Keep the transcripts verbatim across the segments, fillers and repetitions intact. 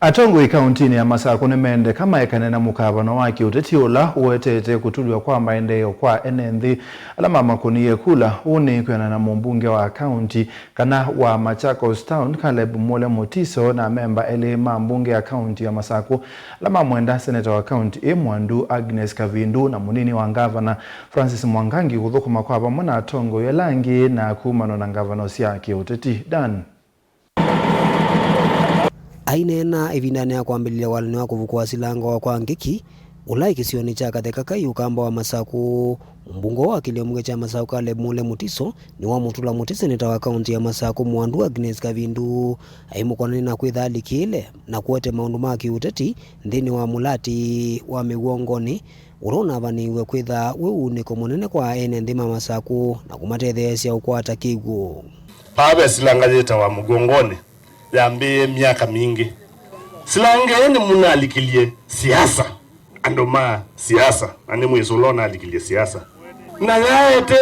Atongoi kauntinĩ ya Masakũ nĩmendeka maekane na mũkavano wa kĩũteti ũla ũetete kũtulw'a kwa maendeeo kwa ene nthĩ ala mamakũnie kula. Ũũ nĩ kwĩanana na mũmbunge wa kaunti kana wa Machakos Town, Caleb Mule Mutiso, na amemba elĩ ma mbunge ya kaunti ya Masakũ ala mamwenda seneta wa kaunti ĩ Mwandu Agnes Kavindu na mũnini wa ngavana Francis Mwangangi kũthũkũma kwa vamwe na atongoi ala angĩ na kumana na ngavano sya kĩũteti. Dan. Aineena ĩvindanĩ ya kwambĩlĩlya walany'o wa kũvukũa silanga wa kwa Ngeki, ũla ĩ kĩsionĩ kya Katheka Kai, ũkamba wa Masakũ, mũmbunge wa kĩlĩo mbunge kya Masakũ Caleb Mule Mutiso nĩwamũtũla mũtĩ seneta wa kaunti ya Masakũ Mwandu Agnes Kavindu aimũkonany'a na kwĩtha alikĩĩle na kũete maũndũ ma kĩũteti nthĩnĩ wa mũlatĩ wa Mĩw'ongonĩ, ũla ũnavanĩiw'e kwĩtha wĩ ũunĩko mũnene kwa ene nthĩ ma Masakũ na kũmatetheesya ũkwata kĩw'ũ. Vaa ve silanga yĩtawa Mũgongonĩ, yambĩĩe myaka mingĩ. Silanga ĩĩ nĩmũnalikilye siasa, andũ ma siasa, na nĩ mwĩsĩ ũla ũnalikilye siasa. Na yaete,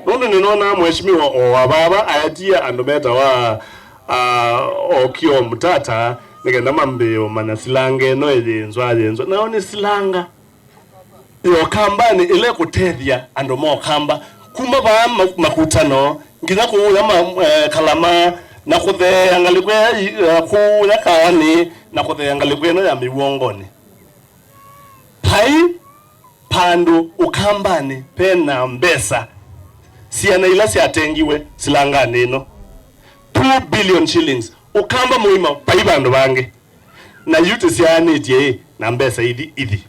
nũndũ nĩnonaa mheshimiwa o wa vava aetie andũ metawa, ah, Okio Mtata, nĩ kenda mambĩĩe ũmanya silanga ĩno ĩyĩnzwa, yĩnzwa. Nao nĩ silanga yo kambanĩ ĩla ĩkũtethya andũ ma Ũkamba kuma vaa ma-, Makutano nginya kũũya ma-, eh, Kalama, na kũtheea ngalĩko ĩla i-, eh, kũũya Kaanĩ, na kũtheea ngalĩko ĩno ya Mĩw'ongonĩ. Vai vandũ Ũkambanĩ ve na mbesa siana ila syatengiwe silanganĩ ĩno. Two billion shillings. Ũkamba mũima vai vandũ vangĩ. Na yu tũsyaanĩtye ĩ, na mbesa ithi, ithi.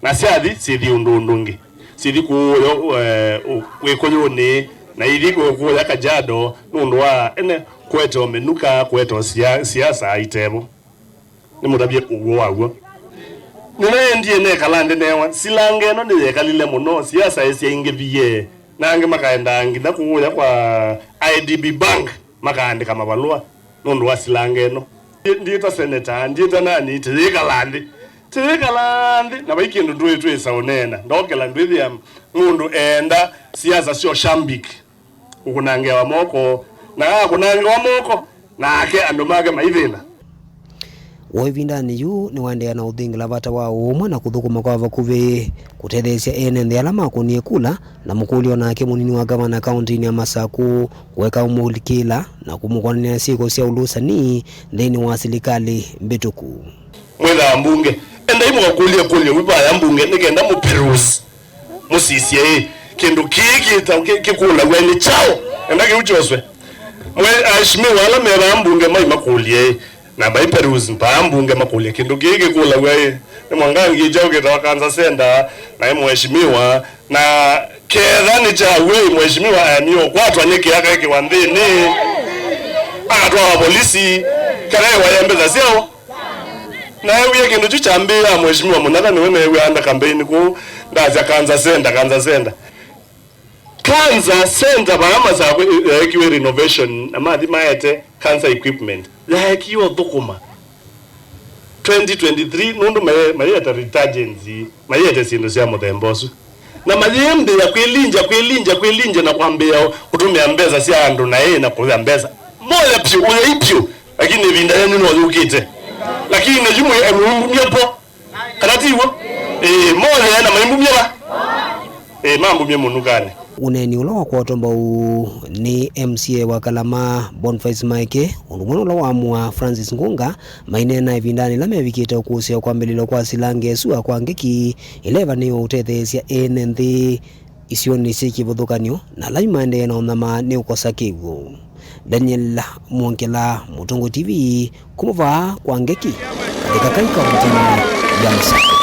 Na syathi, syĩthi ũndũ, ũndũ ũngĩ. Syĩthi kũũya, eh, ũ-, Wĩkũyũnĩ, na ithi kũ-, kũũya Kajiado, nũndũ wa ene kũete o mĩnuka, kũete o sia-, siasa itevo. Nĩmũtavye ũw'o wa w'o. Nĩnaendie nekala nthĩ neewa, silanga ĩno nĩyekalile mũno, siasa ĩsyaingĩvie, na angĩ makaendaa nginya kũũya kwa I D B Bank makaandĩka mavalũa nũndũ wa silanga ĩno. Ndiĩta seneta, ndiĩta nani, tĩyĩkala nthĩ. Tĩyĩkala nthĩ, na vai kĩndũ ndũĩ twĩsa ũneena. Ndokela ndwĩthĩa mũndũ eenda siasa syo shambik. Ũkũnangĩawa moko, na akũnangĩwa moko, nake andũ make maithĩna. Woo ĩvindanĩ yu nĩwaendeea na ũthingĩla vata wa ũũmwe na kũthũkũma kwa vakuvĩ kũtetheesya ene nthĩ ala makũnie kula, na mũkũlyo nake mũnini wa ngavana kaũntĩnĩ ya Masakũ kũeka ũmũlikĩla na kũmũkonanĩa syĩko sya ũlũsani nthĩnĩ wa silikalĩ mbĩtũku. Mwĩthaa mbunge, endai mũkakũlye kũlyo wĩ vaya mbunge nĩ kenda mũperuse. Mũsisye ĩ, kĩndũ kĩĩ kĩta-, kĩ-, kĩkũlaw'a nĩ kyaũ? Enda kĩu kyoswe. Mwe-, aheshimiwa ala me vaa mbunge mai makũlye ĩ, na mai peruse vaa mbunge makũlye kĩndũ kĩĩ kĩkũlaw'a ĩ. Nĩ Mwangangi kyaũ kĩtawa Cancer Center, na ĩ mheshimiwa, na ketha nĩ kya w'o ĩ, mheshimiwa aemie ũkwatwa nĩ kĩaka ĩkĩwa nthĩnĩ, akatwawa polisi, kana ĩwa ya mbesa syaũ? Naewie kĩndũ kyu kyambĩĩa, Mheshimiwa Mũnyaga nĩwe neewie under campaign kũu, ndasya Cancer Center, Cancer Center. Cancer Center vaa Masakũ yaekiwe renovation na mathi maete cancer equipment. Yaekiwe ũthũkũma. Twenty twenty-three, nũndũ maye-, mayĩete detergents, mayĩete syĩndũ sya mũthemba ũsu. Na mayĩmbĩa kwĩlingya, kwĩlingya, kwĩlingya na kwambĩĩa kũtũmĩa mbesa sya andũ na ĩ na kũya mbesa. Moya pyũ, ũyai pyũ. Lakini ĩvinda yenyu no yũkĩte. Lakini yu mwĩ, eh, mũimbumya po. Kana ti w'o? Ĩĩ, mothee na maimbumya va? Ĩĩ, mambumye mũnukanĩ. Ũneeni ũla wakwatwa mbau nĩ M C A wa Kalama, Boniface Maeke, ũndũ ũmwe na ũla waamũa Francis Ngunga, maineena ĩvindanĩ ĩla mevikĩte ũkũsĩĩa kwambĩlĩlwa kwa silanga ĩsu ya kwa Ngeki, ĩla ĩvanĩĩwe ũtetheesya ene nthĩ isionĩ syĩ kĩvathũkany'o, na ala yu maendee na ũnyamaa nĩ ũkosa kĩw'ũ. Daniel Mwongela, Mũtongoi T V, kuma vaa kwa Ngeki, Katheka Kai kaũntĩnĩ ya Masakũ.